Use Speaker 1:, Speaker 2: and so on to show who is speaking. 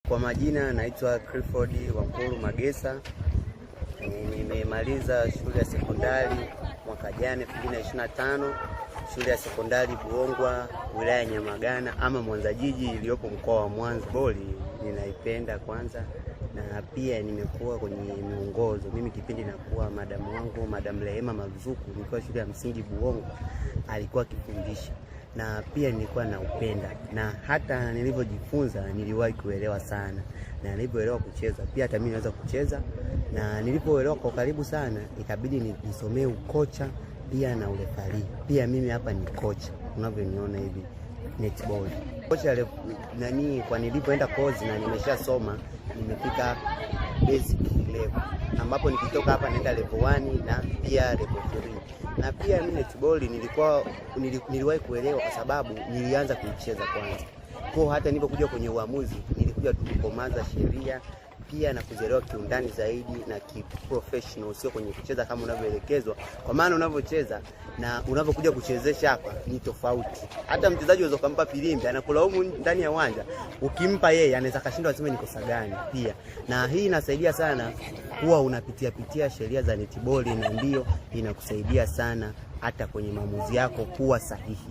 Speaker 1: Kwa majina naitwa Clifford Wankuru Magesa. Nimemaliza shule ya sekondari mwaka jana 2025, shule ya sekondari Buongwa, wilaya ya Nyamagana ama Mwanza jiji iliyopo mkoa wa Mwanza. Boli ninaipenda kwanza, na pia nimekuwa kwenye miongozo. Mimi kipindi nakuwa, madamu wangu Madam Rehema Mazuku, nikiwa shule ya msingi Buongwa, alikuwa akifundisha na pia nilikuwa naupenda, na hata nilivyojifunza niliwahi kuelewa sana, na nilivyoelewa kucheza pia hata mimi naweza kucheza, na nilipoelewa kwa karibu sana ikabidi nisomee ukocha pia na urefari pia. Mimi hapa ni kocha unavyoniona hivi netball kocha nani, kwa nilipoenda kozi na nimeshasoma nimefika basic level, ambapo nikitoka hapa naenda level 1 na pia level 3. Na pia mimi netball nilikuwa niliwahi kuelewa kwa sababu nilianza kuicheza kwanza. Kwa hata nilipokuja kwenye uamuzi nilikuja kukomaza sheria pia na kuzielewa kiundani zaidi na kiprofessional, sio kwenye kucheza kama unavyoelekezwa, kwa maana unavyocheza na unavyokuja kuchezesha hapa ni tofauti. Hata mchezaji unaweza kumpa filimbi anakulaumu ndani ya uwanja, ukimpa yeye anaweza kashindwa aseme ni kosa gani pia. Na hii inasaidia sana kuwa unapitia pitia sheria za netiboli, na ndio inakusaidia sana hata kwenye maamuzi yako kuwa sahihi.